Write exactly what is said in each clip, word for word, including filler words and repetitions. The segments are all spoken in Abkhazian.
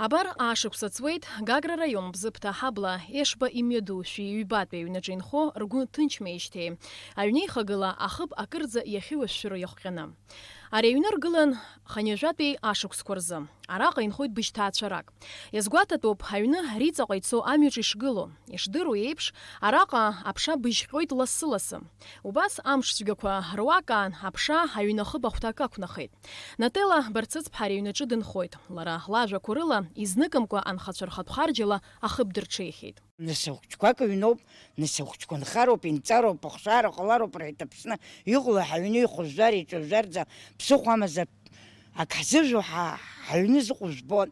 Абар, ашықәса ҵуеит, Гагра раион Бзыԥҭа ҳабла Ешба имҩаду шәи ҩбатәи аҩнаҿы инхо ргәы ҭынчмеижьҭеи. Аҩнеихагыла ахыб акырӡа иахьыҩашәшәыро иахҟьаны. Ари аҩны ргылан хынҩажәатәи ашықәсқәа рзы. Араҟа инхоит быжьҭаацәарак. Иазгәаҭатәуп, аҩны риҵаҟа ицо амҩаҿ ишгылоу. Ишдыру еиԥш, араҟа аԥша быжьҟьоит лассы-лассы. Убас амш цәгьақәа руак аан аԥша аҩны ахыб ахәҭак ақәнахеит. Нателла Барцыцԥҳа ари аҩнаҿы дынхоит. Лара лажәақәа рыла, изныкымкәа анхацәа рхатә харџьала ахыб дырҽеихьеит. Нас ахәыҷқәак ҩноуп, нас ахәыҷқәа нхароуп, инҵароуп, ахшара ҟалароуп рҳәеит Аԥсны. Иҟало ҳаҩны ихәыжәжәар, иҿыжәжәарӡа, ԥсыхәа амазар, ак ҳзыжәу ҳа-, ҳаҩны зыҟоу жәбон.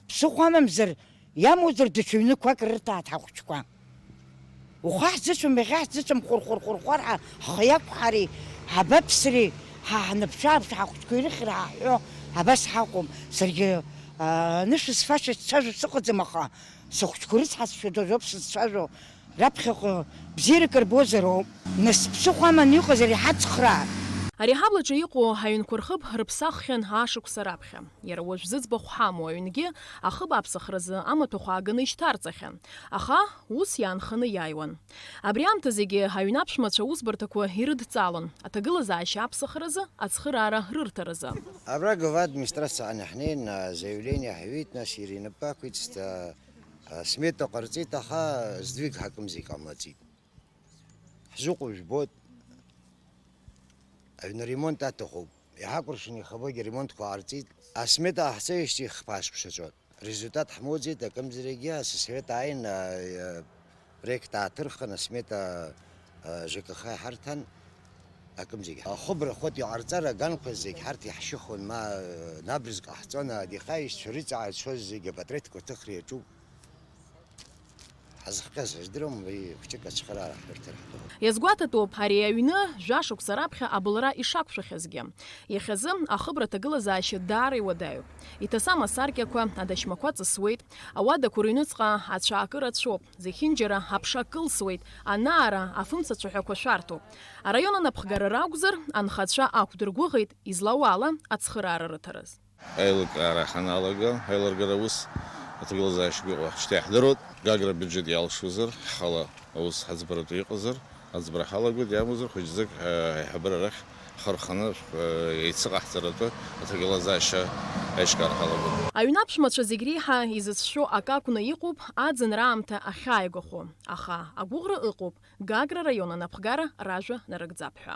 Ԥсыхәа амамзар, иамуӡар даҽа ҩнықәак рырҭааит ҳахәыҷқәа. Ухы ҳзыцәом, иахьа ҳзыцәом, хәыр-хәыр-хәырхәар ҳа-, ҳхы иақәҳари, ҳабаԥсри, ҳа ҳаныԥшааԥш, ҳахәыҷқәа ирыхьыр ҳаҳәо, абас ҳаҟоуп. Саргьы, а, анышә зфаша сцәажәо сыҟаӡам, аха сыхәыҷқәа рыцҳасшьа дажәоуп сызцәажәо. Раԥхьаҟа бзиарак рбозароуп. Нас ԥсыхәа аманы иҟазар иҳацхраар. Ари аҳаблаҿы иҟоу аҩнқәа рхыб рыԥсаххьан ашықәса раԥхьа. Иара уажә зыӡбахә ҳамоу аҩнгьы ахыб аԥсахразы амаҭәахә ааганы ишьҭарҵахьан. Аха ус иаанханы иааиуан. Абри аамҭазегьы аҩны аԥшәмацәа аусбарҭақәа ирыдҵалон, аҭагылазаашьа аԥсахразы, ацхыраара рырҭаразы. Абра глава администрациаҟны ҳнеин, заявление ҳҩит, нас иара инапы ақәиҵт, а, смета ҟарҵеит, аха сдвиг ҳакымзар ҟамлаӡеит. Ҳзыҟоу жәбоит, аҩны ремонт аҭахуп. Иҳакәыршаны ихабогьы ремонтқәа ҟарҵеит. Асмета ҟаҳҵеижьҭеи хԥа шықәса ҵуан. Результат ҳмоуӡеит, акымзаракгьы асовет ааин, а, а, проект ааҭырхын, асмета, а, Ж К Х иҳарҭан, акымзаракгьы. Ахыбра хәыҭ иҟарҵар, аганқәа зегь ҳарҭ иаҳшьыхон, ма, а, набрыз ҟаҳҵон, адихаишьцәа рыҵаа ицоз зегь апатреҭқәа ҭыхра иаҿуп. Ҳазхҟьаз ҳаздыруам, уи хәҷык ацхыраара ҳрырҭар ҳҭахуп. Иазгәаҭатәуп, ари аҩны жәашықәса раԥхьа абылра ишақәшәахьазгьы. Иахьазы ахыбра аҭагылазаашьа даара иуадаҩуп. Иҭасам асаркьақәа, адашьмақәа ҵысуеит, ауадақәа рыҩныҵҟа ацәаакыра ацәоуп, зехьынџьара аԥша кылсуеит, анаара, афымца цәаҳәақәа шәарҭоуп. Араион анапхгара ракәзар, анхацәа ақәдыргәыӷит, излауала, ацхыраара рыҭараз. Аилкаара ҳаналага, аилыргара аус аҭагылазаашьа гәыӷуа шьҭа иаҳдыруеит. Гагра абиуџьет иалшозар, ҳхала аус ҳаӡбаратәы иҟазар, аӡбара ҳалагоит, иамазар хәыҷӡак, ҳа-, ҳаиҳабыра рахь ҳхы рханы, шә-, еицыҟаҳҵаратәы аҭагылазаашьа аиҿкаара ҳалагоит. Аҩны аԥшәмацәа зегь реиҳа изыцәшәо акы акәны иҟоуп аӡынра аамҭа ахьааигәахо, аха агәыӷра ыҟоуп, Гагра раион анапхгара ражәа нарыгӡап ҳәа.